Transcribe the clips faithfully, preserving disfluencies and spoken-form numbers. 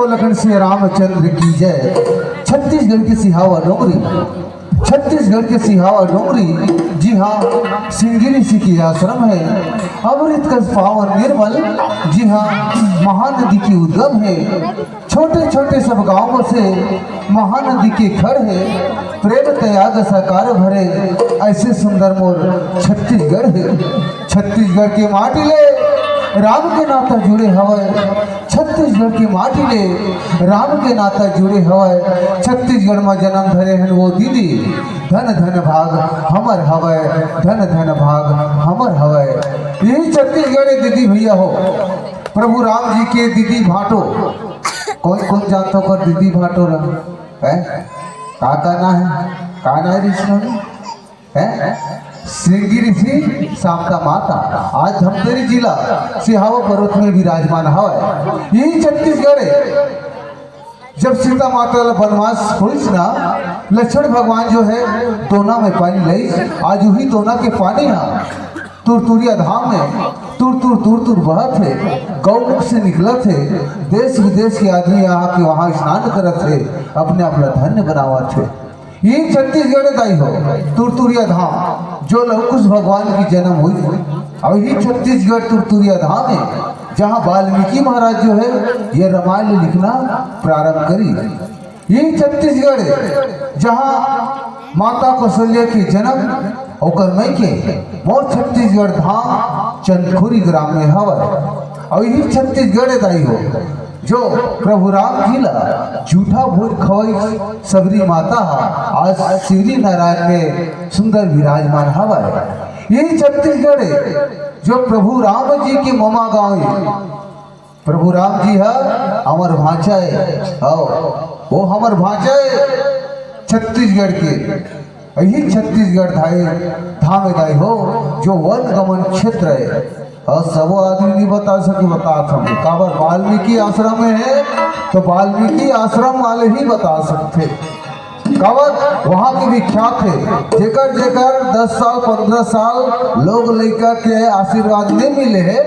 लखन सिया रामचंद्र की जय। छत्तीसगढ़ के सिहावा डोंगरी, छत्तीसगढ़ के सिहावा डोंगरी, जिहाँ सिंगी ऋषि के आश्रम हे। अमृत कस पावन निर्मल, जिहाँ महानदी के उद्गम हे। छोटे छोटे सब गाँव बसे, महानदी के खड़ हे। प्रेम त्याग साकार भरे, ऐसे सुंदर मोर छत्तीसगढ़ हे। छत्तीसगढ़ के माटी ले राम के नाता जुड़े हवय। छत्तीसगढ़ के माटी ले राम के नाता जुड़े हवय। छत्तीसगढ़ म जन्म धरे हन वो दीदी, धन धन भाग हमर हवय, धन धन भाग हमर हवय। यही छत्तीसगढ़ हे दीदी भैया हो। प्रभु राम जी के दीदी भांटो, कोन कोन जानत हो ओकर दीदी भांटो ला? हैं? का का नाम हे? का नाम हे ऋषि? हैं? सिंगी ऋषि, शांता माता। आज धमतरी जिला सिहावा पर्वत में विराजमान हवय। यही छत्तीसगढ़ हे। जब सीता माता ला बनवास होइस ना, लक्ष्मण भगवान जो हे दोना में पानी लइस। आज उही दोना के पानी हा तुरतुरिया धाम में तुर तुर तुर तुर बहत हे, गौमुख से निकलत हे। देश विदेश के आदमी आके वहाँ स्नान करत हे, अपने आप ला धन्य बनावत हे। ये छत्तीसगढ़ दाई हो, तुरतुरिया धाम, जो लवकुश भगवान की जन्म हुई, और ये छत्तीसगढ़ तुरतुरिया धाम हे, जहाँ वाल्मीकि महाराज जो हे, ये रामायण लिखना प्रारंभ करी। ये छत्तीसगढ़ हे, जहाँ माता कौशल्या के जन्म, ओकर मइके, मोर छत्तीसगढ़ धाम चंदखुरी ग्राम में हवय। और ये छत्तीसगढ़ हे दाई हो, जो प्रभु राम जी ला जूठा भोज खवाई सबरी माता हा, आज शिवरी नारायण में सुंदर विराजमान हवय। ये छत्तीसगढ़ हे, जो प्रभु राम जी के ममा गाँव हे। प्रभु राम जी हा हमर भांचा हे, आओ, वो हमर भांचा हे छत्तीसगढ़ के। यही छत्तीसगढ़ धाई, धाम हे दाई हो, जो वन गमन क्षेत्र हे। अउ सबो आदमी नहीं बता सके, बतात हन। काबर वाल्मीकि आश्रम में हे, तो वाल्मीकि आश्रम वाले ही बता सकथे। काबर वहाँ के विख्यात हे, जेकर जेकर दस साल, पन्द्रह साल लोग लइका के आशीर्वाद नहीं मिले हे,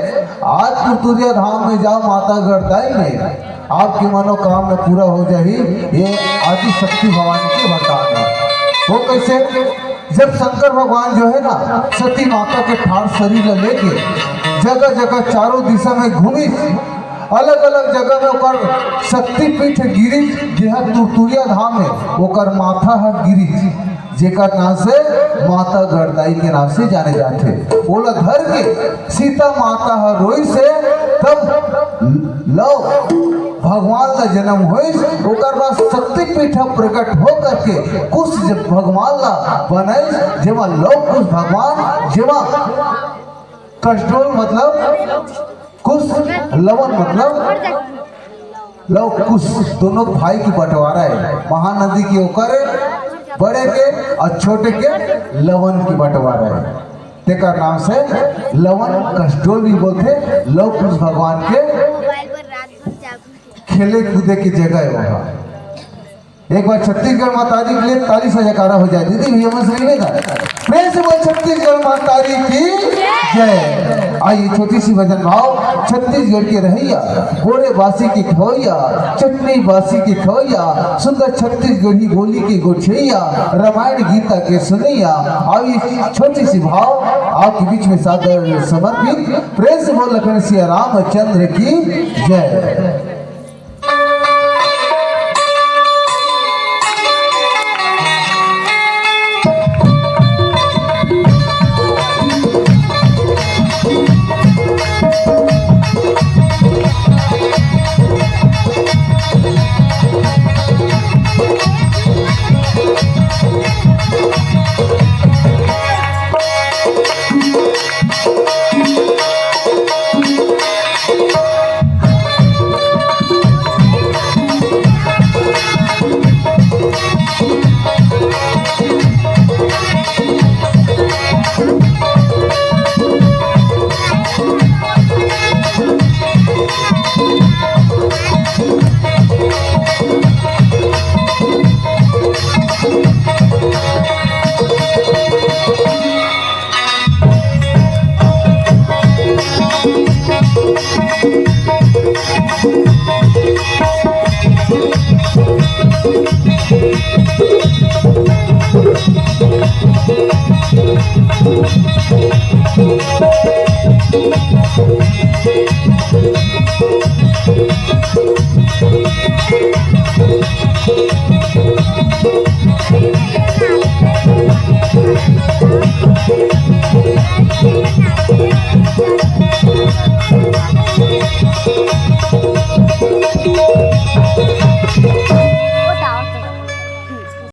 आज तुरतुरिया धाम में जाओ, माता गढ़दाई में, आपके मनोकामना पूरा हो जाही। ये आदि शक्ति भवानी के वरदान हे। वो कैसे? जब शंकर भगवान जो हे ना, सती माता के ठाढ़ शरीर ला लेके जगह जगह चारों दिशा में घूमिस, अलग अलग जगह में ओकर शक्तिपीठ गिरिस, जेहा तुरतुरिया धाम हे, ओकर माथा हा गिरिस, जेकर नाम से माता गढ़दाई के नाम से जाने जाथे। ओला धर के सीता माता हा रोइस हे, तब लव भगवान ला जन्म होइस, ओकर बाद शक्तिपीठ प्रकट हो करके कुश जब भगवान ला बनाइस, जेमा लव कुश भगवान, जेमा कसडोल मतलब कुश, लवन मतलब लव कुश, दोनों भाई के बंटवारा हे। महानदी के ओकर बड़े के और छोटे के लवन के बंटवारा हे। तेकर नाम से लवन कसडोल भी बोलथे। लव कुश भगवान के खेले कूदे के जगह हे वहाँ। एक बार छत्तीसगढ़ महतारी के लिए ताली से जयकारा हो जाए। दीदी भैया मन से मिलेगा, प्रेम से बोल, छत्तीसगढ़ महतारी की जय। आइए, छोटी सी भजन भाव। छत्तीसगढ़ के रहैया, गोड़े बासी के खवैया, चटनी बासी के खवैया, सुंदर छत्तीसगढ़ी बोली के गोठिया, रामायण गीता के सुनैया। आइए, छोटी सी भाव आपके बीच में सादर समर्पित। प्रेम से बोल लखन सिया रामचंद्र की जय।